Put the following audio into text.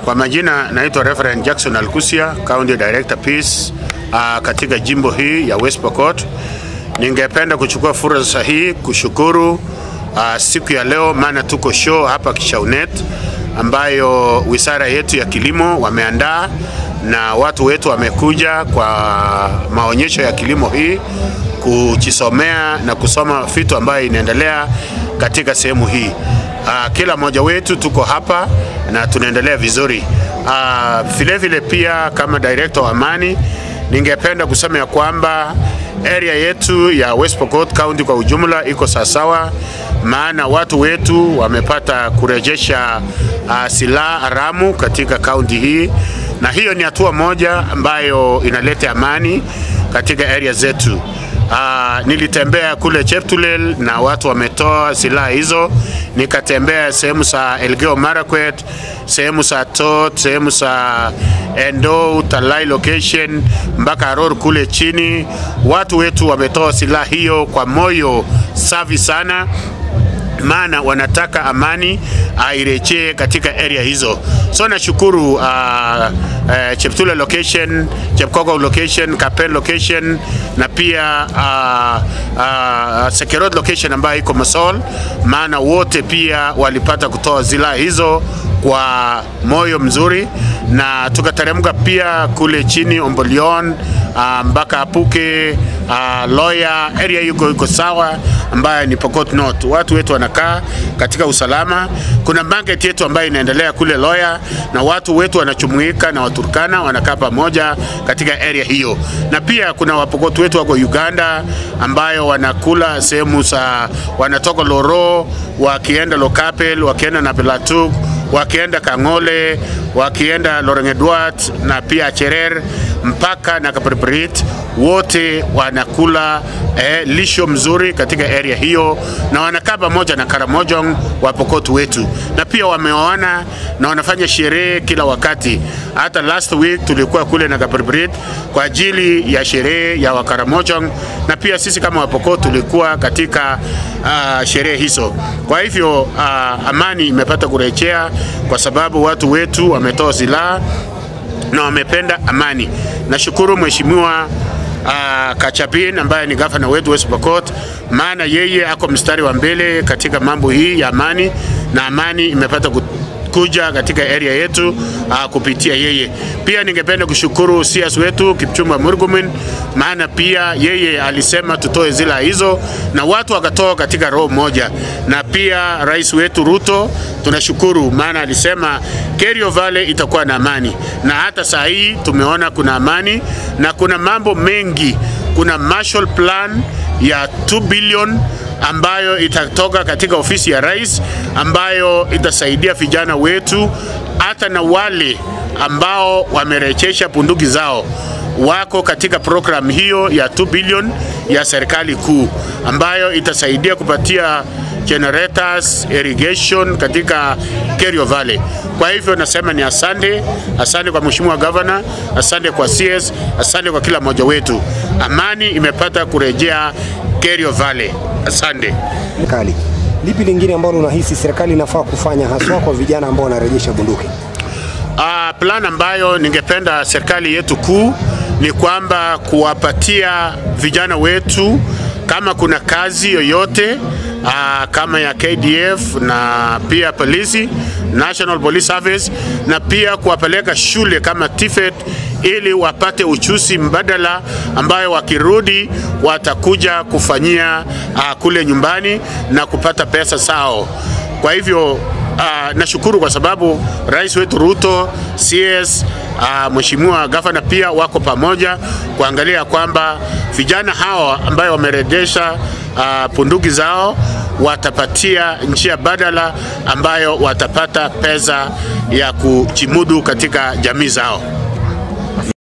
Kwa majina naitwa Reverend Jackson Alkusia, County Director Peace katika jimbo hii ya West Pokot. Ningependa kuchukua fursa hii kushukuru siku ya leo, maana tuko show hapa Kishaunet ambayo wizara yetu ya kilimo wameandaa na watu wetu wamekuja kwa maonyesho ya kilimo hii kujisomea na kusoma vitu ambayo inaendelea katika sehemu hii. Kila mmoja wetu tuko hapa na tunaendelea vizuri. Vile vile pia kama director wa amani ningependa kusema ya kwamba area yetu ya West Pokot County kwa ujumla iko sawasawa, maana watu wetu wamepata kurejesha silaha haramu katika county hii, na hiyo ni hatua moja ambayo inaleta amani katika area zetu. Nilitembea kule Cheptulel na watu wametoa silaha hizo, nikatembea sehemu za Elgeyo Marakwet, sehemu za Tot, sehemu za Endo, Talai location mpaka Aror kule chini. Watu wetu wametoa silaha hiyo kwa moyo safi sana, maana wanataka amani irejee katika area hizo. So nashukuru Cheptula location, Chepkogo location, Kapen location na pia Sekerot location ambayo iko Masol, maana wote pia walipata kutoa silaha hizo kwa moyo mzuri, na tukateremka pia kule chini Ombolion mpaka Apuke, Loya area yuko iko sawa, ambayo ni Pokot North. Watu wetu wanakaa katika usalama. Kuna market yetu ambayo inaendelea kule Loya na watu wetu wanachumuika na Waturkana wanakaa pamoja katika area hiyo, na pia kuna Wapokot wetu wako Uganda ambayo wanakula sehemu za wanatoka Loro wakienda Lokapel, wakienda na Pelatuk, wakienda Kangole, wakienda Lorengedwat na pia Cherer mpaka na Kaperperit, wote wanakula lisho mzuri katika area hiyo, na wanakaa pamoja na Karamojong Wapokot wetu, na pia wameoana na wanafanya sherehe kila wakati. Hata last week tulikuwa kule na Kaperperit kwa ajili ya sherehe ya Wakaramojong, na pia sisi kama Wapokot tulikuwa katika sherehe hizo. Kwa hivyo amani imepata kurejea kwa sababu watu wetu wametoa silaha na wamependa amani. Nashukuru Mheshimiwa Kachapin ambaye ni gavana wetu West Pokot, maana yeye ako mstari wa mbele katika mambo hii ya amani, na amani imepata kuja katika area yetu kupitia yeye. Pia ningependa kushukuru CS wetu Kipchumba Murkomen, maana pia yeye alisema tutoe zila hizo na watu wakatoa katika roho moja. Na pia rais wetu Ruto tunashukuru, maana alisema Kerio Valley itakuwa na amani, na hata saa hii tumeona kuna amani na kuna mambo mengi. Kuna Marshall Plan ya 2 billion ambayo itatoka katika ofisi ya rais, ambayo itasaidia vijana wetu hata na wale ambao wamerejesha bunduki zao wako katika program hiyo ya 2 billion ya serikali kuu, ambayo itasaidia kupatia generators, irrigation katika Kerio Valley. Kwa hivyo nasema ni asante, asante kwa Mheshimiwa Governor, asante kwa CS, asante kwa kila mmoja wetu. Amani imepata kurejea Kerio Valley. Asante. Serikali. Lipi lingine ambalo unahisi serikali inafaa kufanya haswa kwa vijana ambao wanarejesha bunduki? Plan ambayo ningependa serikali yetu kuu ni kwamba kuwapatia vijana wetu kama kuna kazi yoyote kama ya KDF na pia polisi, National Police Service, na pia kuwapeleka shule kama TFET ili wapate uchuzi mbadala ambayo wakirudi watakuja kufanyia kule nyumbani na kupata pesa zao. Kwa hivyo nashukuru kwa sababu rais wetu Ruto, CS, Mheshimiwa Governor pia wako pamoja kuangalia kwamba vijana hawa ambayo wamerejesha bunduki zao watapatia njia badala ambayo watapata pesa ya kujimudu katika jamii zao.